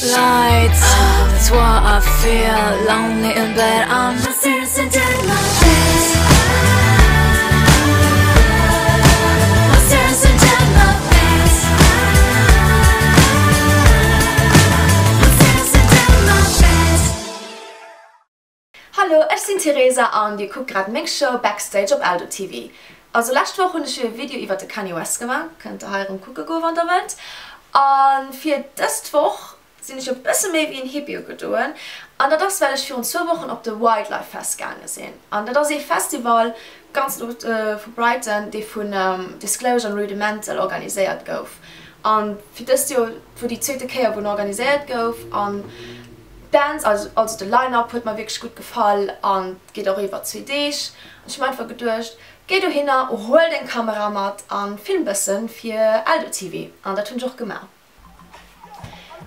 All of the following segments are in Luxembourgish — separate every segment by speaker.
Speaker 1: Lights, that's what I feel Lonely in bed, I'm serious and dead my best I'm serious and dead my best I'm serious and dead my best
Speaker 2: Hallo, ech sinn d'Theresa an dir kuckt grad meng Show Backstage op Eldo TV. Also lescht Woch hunn ech jo e Video iwwert de Kanye West gemaach, kënnt der hei erëm kucke goen wann der wëllt. An fir dëst Woch sinn ech e bësse méi wéi en Hippie ugedoen an dat ass well ech virun zwou Wochen op de Wildlife Fest gaange sinn an dat ass ee Festival ganz no vu Brighton dee vun Disclosure an Rudimental organiséiert gouf an fir dëst Joer wor déi zweete Kéier wou en organiséiert gouf an d'Bands also de Line-Up huet mer wierklech gutt gefall an geet och iwwer zwee Deeg an ech hu mer einfach geduecht géi dohinner huel deng Kamera mat an film bëssen fir Eldo TV an dat hunn ech och gemaach.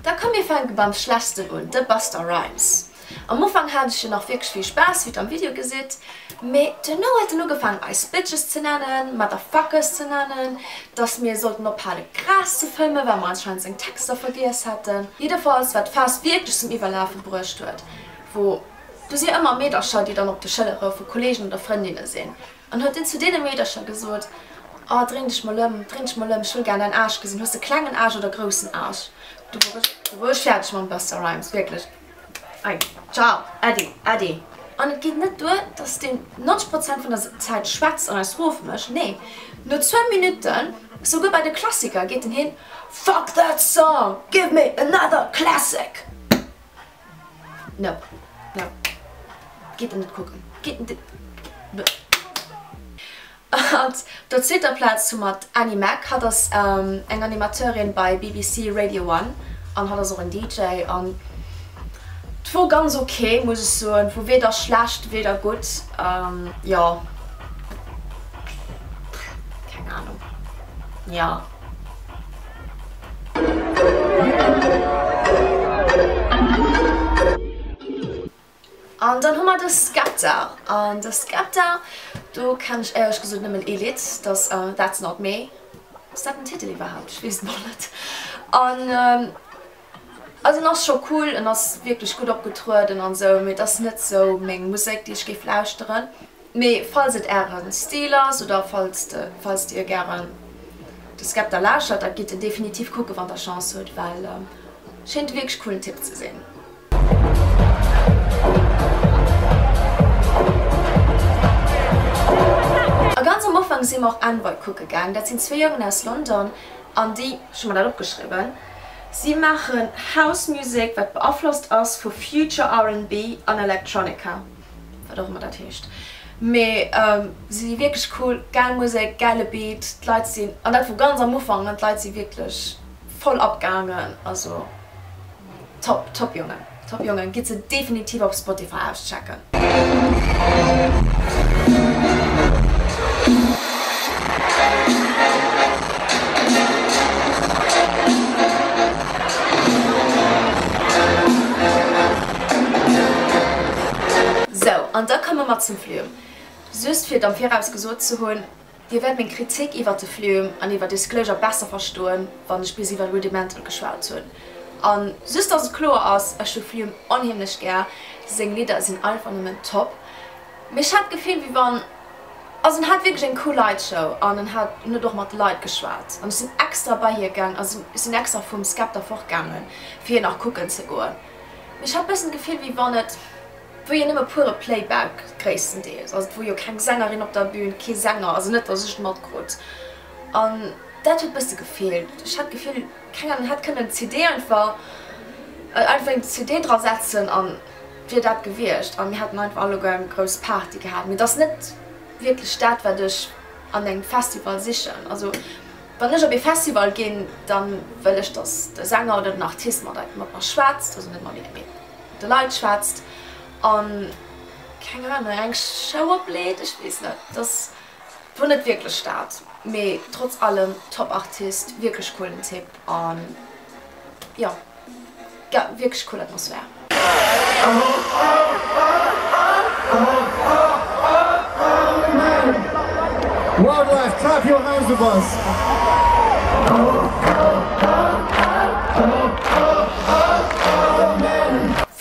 Speaker 2: Da komm mir fänke beim schlechtsten un, de Busta Rhymes. Am Ufank hat ech jo nach wierklech vill Spaass, wéi der am Video gesitt, mee duerno huet en ugefaangen eis Bitches ze nennen, Motherfuckers ze nennen, dass mir sollten ophale Gras ze fëmmen, well mer anscheinend seng Texter vergiess hätten. Jiddefalls wat d'Faass wierklech zum Iwwerlafe bruecht huet, wor, do si jo ëmmer Meedercher déi dann op de Schëllere vu Kollegen oder Frëndinne sinn, An huet en zu deene Meedercher gesot, Oh, dréin dech mol ëm, dréin dech mol ëm, ech wëll gär däin Aarsch gesinn. Hues de klengen Aarsch oder groussen Aarsch? Du wor ech, du wor ech fäerdeg mam Busta Rhymes, wierklech. Ei, ciao, Äddi, Äddi. An et geet net duer, dass deen 90 Prozent vun der Zäit schwätzt an eis rof mécht, nee, no zwou Minutten, souguer bei de Klassiker, geet en hin, Fuck that song, give me another classic! Nope, nope. Geet en net kucken. Geet en net. Op der zweeter Plaz hu mer d'Annie Mac. Hatt ass eng Animateurin bei BBC Radio One an hatt ass och en DJ. An et wor ganz ok, muss ech soen. Et wor weder schlecht, weder gutt. Jo, keng Ahnung. Jo. An dann hu mer de Skepta. An de Skepta, do kennen ech éierlech gesot nëmmen ee Lidd, dat ass That's Not Me. Ass dat den Titel iwwerhaapt? Ech weess et mol net. An also en ass scho cool, en ass wierklech gutt opgetrueden an esou, mee et ass net esou meng Musek, déi ech géif lauschteren. Mee falls et ären Stil ass oder falls de falls dir gären de Skepta lauschtert, da gitt en definitiv kucken wann der Chance hutt, well schéint e wierklech coolen Typ ze sinn. A ganz am Ufank si mer och Envoy kucke gaang, dat sinn zwee Jongen aus London an déi, ech hu mer dat opgeschriwwen, si maachen House Music wat beaflosst ass vu Future RnB an Electronica. Wat och ëmmer dat heescht. Mee se si wierklech cool, gäil Musek, gäile Beat, d'Leit sinn, an dat wor ganz am Ufank, an d'Leit si wierklech voll abgaangen, also top, top Jongen, top Jongen, gitt se definitiv op Spotify auschecken. Sou, an da komme mer zum Flume. Just fir et am Viraus gesot ze hunn, Dir wäert meng Kritik iwwert de Flume an iwwer Disclosure besser verstoen, wann ech bis iwwer Rudimental geschwat hunn. An just dass et kloer ass, ech hu Flume onheemlech gär, seng Lidder sinn einfach nëmmen top. Mee ech hat d'Gefill wéi wann, also en hat wierklech eng cool Lightshow an en hat, en huet och mat de Leit geschwat an ech sinn extra bei hie gaang, also ech sinn extra vum Skepta fortgaangen fir hien nach kucken ze goen. Mee ech hat bëssen d'Gefill wéi wann et wor jo nëmme pure Playback gréisstendeels, also et wor jo keng Sängerin op der Bühn, kee Sänger, also net dass ech et matkrut an dat huet bësse gefeelt. Ech hat d'Gefill keng Ahnung, en hätt kënnen CD einfach einfach eng CD dra setzen an et wier dat gewiescht an mir hätten einfach alleguer eng grouss Party gehat. Mee et ass net wierklech dat wat ech an engem Festival sichen, also. Wann ech op ee Festival ginn, da wëll ech, dass de Sänger oder den Artist mat mat mer schwätzt, also net mat mir, mee mat de Leit schwätzt an, keng Ahnung, eng Show opleet, ech weess net. Dat wor net wierklech dat, mee trotz allem top Artist, wierklech coolen Typ an jo. Ja, wierklech cool Atmosphär.
Speaker 3: Wildlife, clap your hands with us.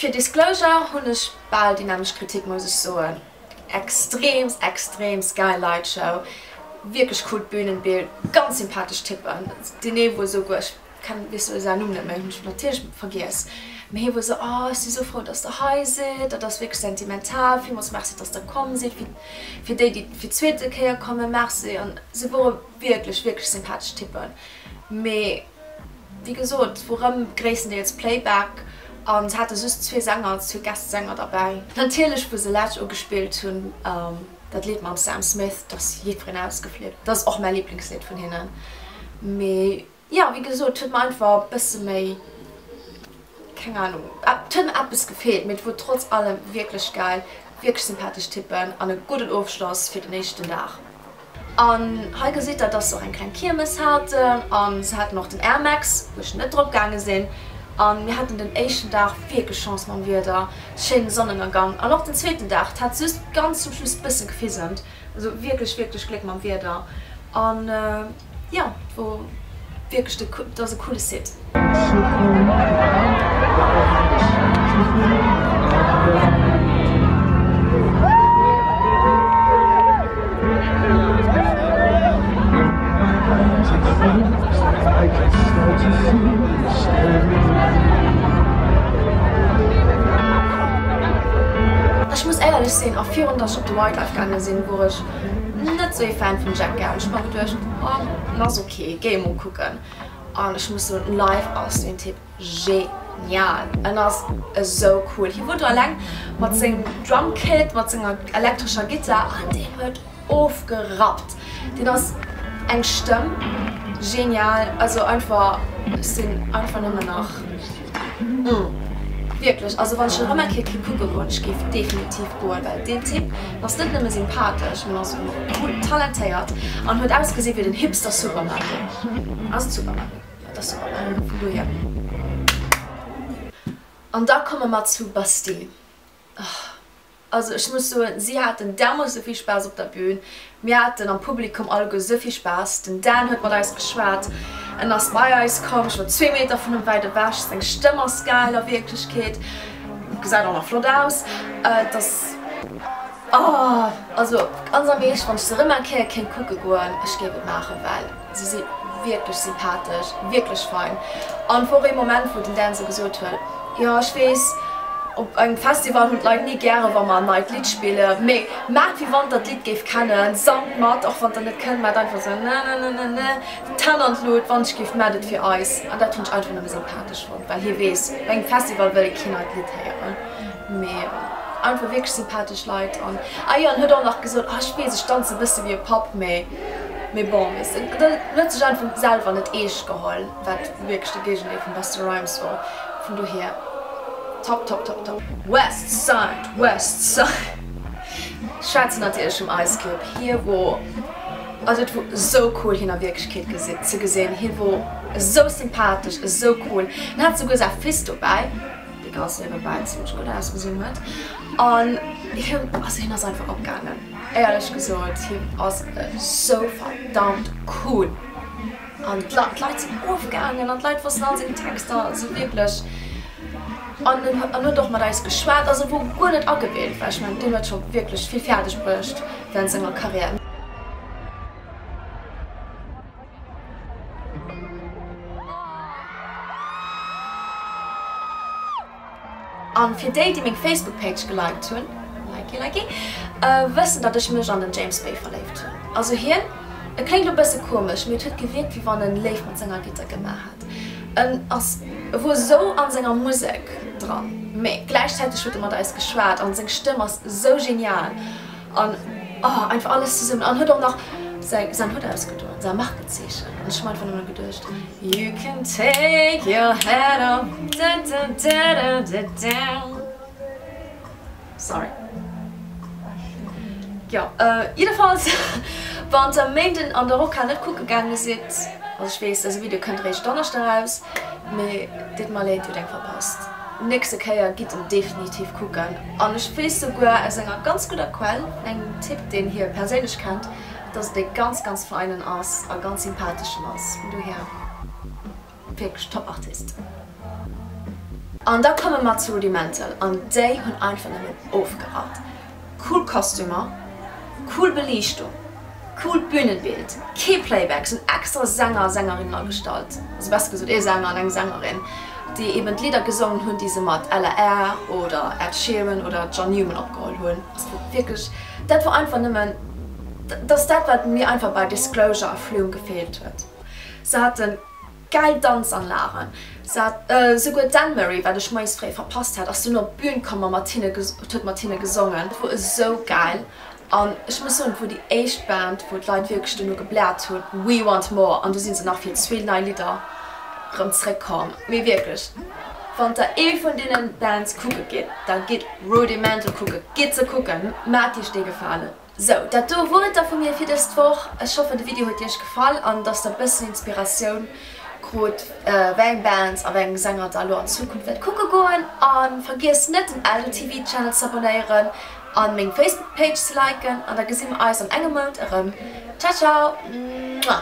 Speaker 2: Fir Disclosure hunn ech bal déi nämmlecht Kritik, muss ech soen. Extreems, extreems geil Lightshow, wierklech coolt Bühnenbild, ganz sympathesch Typen. Deen ee wor esouguer, ech kennen, weess elo säin Numm net méi, hunn ech natierlech vergiess, mee hie wor esou, oh ech si sou frou, dass der hei sidd, dat ass wierklech sentimental, villmools Merci, dass der komm sidd, fir fir déi, déi fir d'zweete Kéier kommen, Merci. An se wore wierklech, wierklech sympathesch Typen, mee. Wéi gesot, wor rëm gréisstendeels Playback an se hate just zwee Sänger, zwee Guest-Sänger derbäi. Natierlech wou se Latch ugespillt hunn, dat Lidd mam Sam Smith, do ass jiddwereen ausgeflippt. Dat ass och mäi Liblingslidd vun hinnen. Mee jo, wéi gesot, huet mer einfach e bësse méi, keng Ahnung, et huet mer eppes gefeelt. Mee et wor trotz allem wierklech gäil, wierklech sympathesch Typpen an e gudden Ofschloss fir den éischten Dag. An hei gesitt der, dass se och eng kleng Kiermes haten an se haten och den Airmax, wou ech net drop gaange sinn. An mir haten den éischten Dag wierklech Chance mam Wieder, schéinen Sonnennergang an och den zweeten Dag, et hat just ganz zum Schluss bësse gefisemt, also wierklech wierklech Gléck mam Wieder an jo, et wor wierklech de, et ass e coole Site. Ech muss éierlech sinn, a virun dass ech op de Wildlife gaange sinn, wor ech net sou ee Fan vum Jack Gown. Ech hu mer geduecht, oh, ass ok, géi emol kucken. An ech muss soen, live ass deen Typ genial. En ass esou cool. Hie wor do eleng mat sengem Drumkit, mat senger elektrescher Gittar an deen huet ofgerappt. Deen ass eng Stëmm, genial. Also einfach, ech sinn einfach nëmmen nach, wierklech. Also wann ech en erëm eng Kéier kéint kucke goen, ech géif definitiv goen, well deen Typ ass net nëmme sympathesch, mee ass och nach cool, talentéiert an huet ausgesi wéi den Hipster Superman. Ass et Super Mario? Jo, et ass Super Mario, vun dohier. An da komme mer zu Bastille. Also ech muss soen, si haten därmoosse vill Spaass op der Bühn. Mir haten am Publikum alleguer esou vill Spaass. Den Dan huet mat eis geschwat, en ass bei eis komm, ech war zwee Meter vun him wäit ewech. Seng Stëmm ass gäil a Wierklechkeet, gesäit och nach flott aus. Et ass. Oh, also ganz am Eescht, wann ech se rëm eng Kéier kéint kucke goen, ech géif et maachen, well se si wierklech sympathesch, wierklech fein. An et wor och ee Moment, wou den Dan sou gesot huet, jo ech weess, op engem Festival hunn d'Leit ni gäre wa mer en neit Lidd spillen, mee maacht wéi wann der d'Lidd géift kennen, sangt mat, och wann der net kënnt, maacht einfach sou ne-ne-ne-ne-ne, d'Hänn an d'Lut, wann ech géif, maacht et fir eis. An dat hunn ech einfach nëmme sympathesch fonnt, well hie weess, op engem Festival wëll ee keen neit Lidd héieren. Mee einfach wierklech sympathesch Leit an ah jo, en huet och nach gesot, ah ech weess ech danze bësse wéi e Papp, mee mee bon weess de, en huet sech einfach selwer net eescht geholl, wat wierklech de Géigendeel vum Busta Rhymes wor, vun dohier top top top top. West Side, West Side, ech schwätzen natierlech vum Ice Cube, hie wor, also et wor esou cool hien a Wierklechkeet ze gesinn, hie wor esou sympathesch, esou cool, en hat souguer säi Fils dobäi. Dee ganz niewebäi zimlech gutt ausgesinn huet an hien, also hien ass einfach opgaangen, éierlech gesot, hien ass esou verdammt cool an d'Leit sinn ofgaangen an d'Leit wossten all seng Texter, also wierklech an en huet och mat eis geschwat, also wor guer net agebilt, well ech mengen deen huet scho wierklech vill fäerdeg bruecht während senger Karriär. An fir déi, déi meng Facebook Page geliked hunn, likey likey, wëssen datt ech mech an den James Bay verléift hunn. Also hien, e kléngt lo bësse komesch, mee et huet gewierkt wéi wann en léif mat senger Gittar gemaach hätt. En ass, e wor esou an senger Musek dran, mee gläichzäiteg huet e mat eis geschwat an seng Stëmm ass esou genial. An oh, einfach alles zesummen. An huet och nach säin säin Hutt ausgedoen, säi Markenzeechen. An ech hu mer einfach nëmmen geduecht, You can take your hat off, da-da-da-da-da-da. Sorry. Jo, jiddefalls, wann der Méinden an der Rockhal net kucke gaange sidd, also ech weess, dëse Video kënnt eréischt Donneschde eraus, mee deet mer leed, dir hutt eng verpasst. Nächste Kéier gitt en definitiv kucken. An ech weess souguer aus enger ganz gudder Quell, vun engem Typ deen hie perséinlech kennt, dass et e ganz ganz feinen ass a ganz sympatheschen ass. Vun dohier wierklech top Artist. An da komme mer zu Rudimental an déi hunn einfach nëmmen ofgerappt. Cool Kostümer, cool Beliichtung, coolt Bühnenbild, kee Playback, se hunn extra Sänger a Sängerinnen agestallt, also besser gesot ee Sänger an eng Sängerin, déi eben d'Lidder gesongen hunn, déi se mat Ella Eyre oder Ed Sheeran oder John Newman opgeholl hunn. Also wierklech, dat wor einfach nëmmen, dat ass dat wat mir einfach bei Disclosure a Flume gefeelt huet. Se haten Gäil Danzanlagen. Se hat esouguer d'Anne-Marie, wat ech moies fréi verpasst hat, ass dunn op d'Bühn komm a mat hinne huet mat hinne gesongen. Et wor esou gäil an ech muss soen, et wor déi éischt Band, wou d'Leit wierklech duerno gebläert hunn, We want more! An du si se nach fir zwee nei Lidder rëm zréck komm. Mee wierklech, wann der ee vun deene Bands kucke gitt, da gitt Rudimental kucke. Gitt se kucken, maacht iech dee Gefalen. Sou, dat do wor et da vu mir fir dëst Woch. Ech hoffen de Video huet iech gefall an dass der bëssen Inspiratioun krut wéi eng Bands a wéi eng Sänger der elo an Zukunft wäert kucke goen. A vergiesst net den Eldo TV Channel ze abonnéieren an meng Facebook Page ze liken an da gesi mer eis an engem Mount erëm. Ciao ciao. Mua.